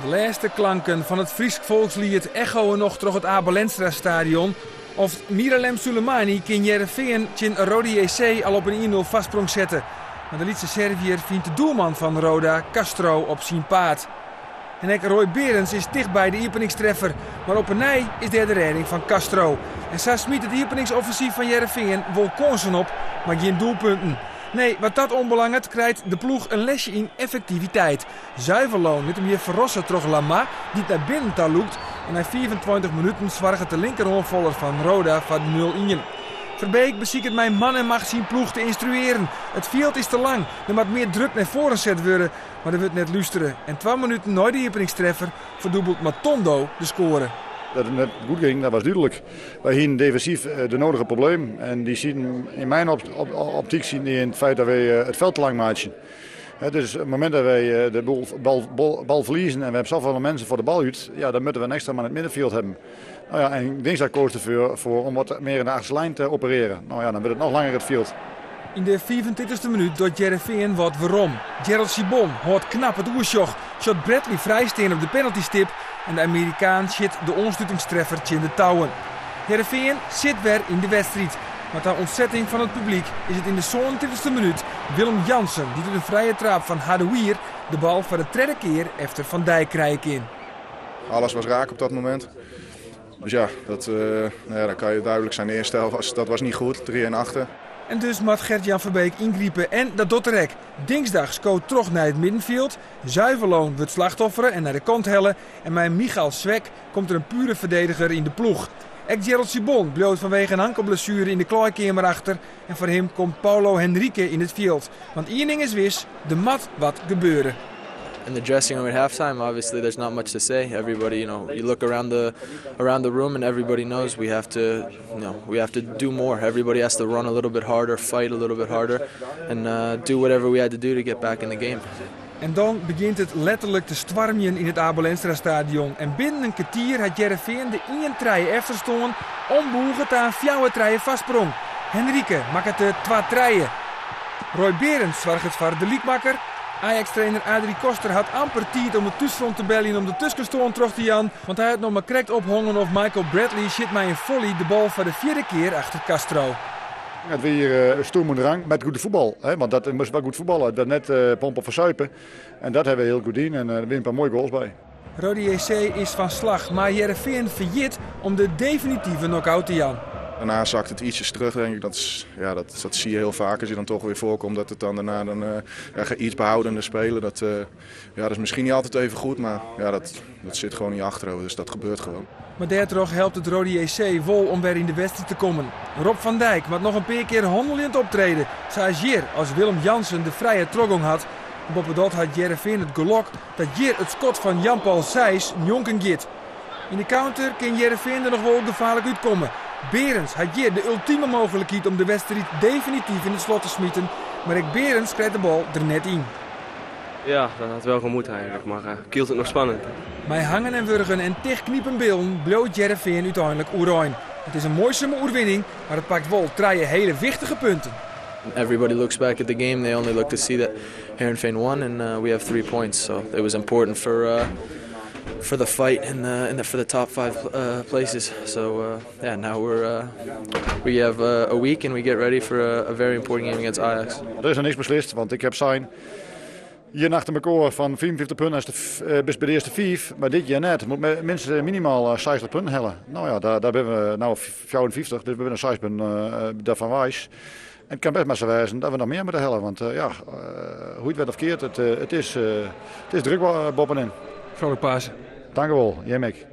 De lêste klanken fan it Frysk folksliet echoe noch troch it Abe Lenstra stadion. Of Miralem Sulejmani kin Hearrenfean tsjin Roda JC al op in 1-0 foarsprong sette. Mar de lytse Serviër fynt de doelman fan Roda, Castro, op syn paad. En ek Roy Beerens is tichtby de iepeningstreffer, mar op 'e nij is dêr de rêding fan Castro. En sa smyt it iepeningsoffensyf fan Hearrenfean wol kânsen op, mar gjin doelpunten. Nee, wat dat oanbelanget krijt de ploech in lesje yn effektiviteit. Zuiverloon lit him hjir ferrasse troch Lamah, dy't nei binnen ta lûkt en nei 25 minuten soarget de linkeroanfaller fan Roda foar de 0-1. Verbeek besiket mei man en macht syn ploech te ynstruearen. It fjild is te lang, der moat mear druk nei foaren set wurde, mar der wurdt net lústere en twa minuten nei de iepeningstreffer ferdûbelt Matondo de skoare. Dat it net goed gyng, dat was dúdlik. Wy hienen defensyf de nodige problemen en dy sieten yn myn optyk sieten dy yn it feit dat wy it fjild te lang meitsjen. Dus op it momint dat wy de bal ferliezen en we hawwe safolle minsken foar de bal út, ja, dan moatte we in ekstra man yn it middenfjild hawwe. No ja, en dinsdag koos derfoar foar om wat mear yn de achterste lijn te operearen. No ja, dan wurdt it noch langer it fjild. Yn de 35e minút docht Hearrenfean wat werom. Gerald Sibon hâldt knap it oersjoch, sjocht Bradley frijstean op de penaltystip en de Amerikaan sjit de oanslutingstreffer tsjin de touwen. Hearrenfean sit wer yn de wedstriid, mar ta ûntsetting fan it publyk is it yn de 37e minút Willem Jansen dy't út in frije traap fan Hadouir de bal foar de tredde kear efter Van Dijk krije kin. Alles was raak op dat moment. Dus ja, dat, nou ja, dan kan je duidelijk zijn. De eerste helft was, dat was niet goed, 3-1 achter. En dus moat Gert-Jan Verbeek yngripe en dat docht er ek. Dingsdag skoot troch nei it middenfjild. Zuiverloon wurdt slachtoffere en nei de kant helle. En mei Michal Svec komt der in pure ferdediger yn de ploech. Ek Gerald Sibon bliuwt fanwege in ankelblessuere yn de klaaikeamer achter. En foar him komt Paulo Henrique yn it fjild. Want ien ding is wis, der moat wat gebeure. In the dressing room at halftime, obviously there's not much to say. Everybody, you look around the room and everybody knows we have to do more. Everybody has to run a little bit harder, fight a little bit harder, and do whatever we had to do to get back in the game. En dan begjint it letterlik te stoarmjen yn it Abe Lenstra stadion. En binnen in kertier hat Hearrenfean de 1-3 efterstân ombûge ta in 4-3 foarsprong. Henrique makket de 2-3. Roy Beerens soarget foar de lykmakker. Ajax-trainer Adrie Koster hat amper tiid om it thúsfront te beljen om de tuskenstân troch te jaan, want hy hat noch mar krekt ophongen of Michael Bradley sjit mei in volley de bal foar de fjirde kear achter Castro. Het weer Sturm und Drang met goede voetbal. Hè? Want dat moest wel goed voetballen. Dat net pompen verzuipen. En dat hebben we heel goed in. En er zijn een paar mooie goals bij. Roda JC is fan slach, mar Hearrenfean ferjit om de definitive knock-out te jaan. Daarna zakt het ietsjes terug, denk ik. Dat, is, ja, dat zie je heel vaak als je dan toch weer voorkomt dat het dan daarna dan, ja, ga iets behoudender spelen. Dat, ja, dat is misschien niet altijd even goed, maar ja, dat zit gewoon in je achterhoofd, dus dat gebeurt gewoon. Mar dêrtroch helpt it Roda JC wol om wer yn de wedstriid te kommen. Rob van Dijk moat noch in pear kear hanneljend optrede. Sa as hjir, as Willem Jansen de frije trochgong hat. Boppedat hat Hearrenfean it gelok dat hjir it skot fan Jan-Paul Seys njonken giet. Yn de counter kin Hearrenfean der noch wol gefaarlik útkomme. Beerens hat hjir de ultime mooglikheid om de wedstriid definityf yn it slot te smiten. Mar ek Beerens krijt de bal der net yn. Ja, dat hat wel gemoet eigenlijk, maar kielt het nog spannend. Mei hangen en wurgen en tichtknipen billen bliuwt Hearrenfean úteinlik oerein. It is in muoisume oerwinning, mar it pakt wol trije hiele wichtige punten. Everybody looks back at the game, they only look to see that Heerenveen won and we have 3 points. So it was important for the fight and for the top five places. So yeah, now we have a week and we get ready for a very important game against Ajax. Er is noch niks beslist, want ik heb zijn hier achter elkaar van 55 punten als de, by de earste fiif. Mar dit jier net. Moat minstens minimaal 60 punten helje. No ja, dêr binne we no 54, dus we binne 6 punten dêrfan weis. En it kin bêst mar sa wêze dat we noch mear moatte helje. Want ja, hoe't it went of keard, it is drok boppe-yn. Vrolijk Pasen. Tankewol, jim ek.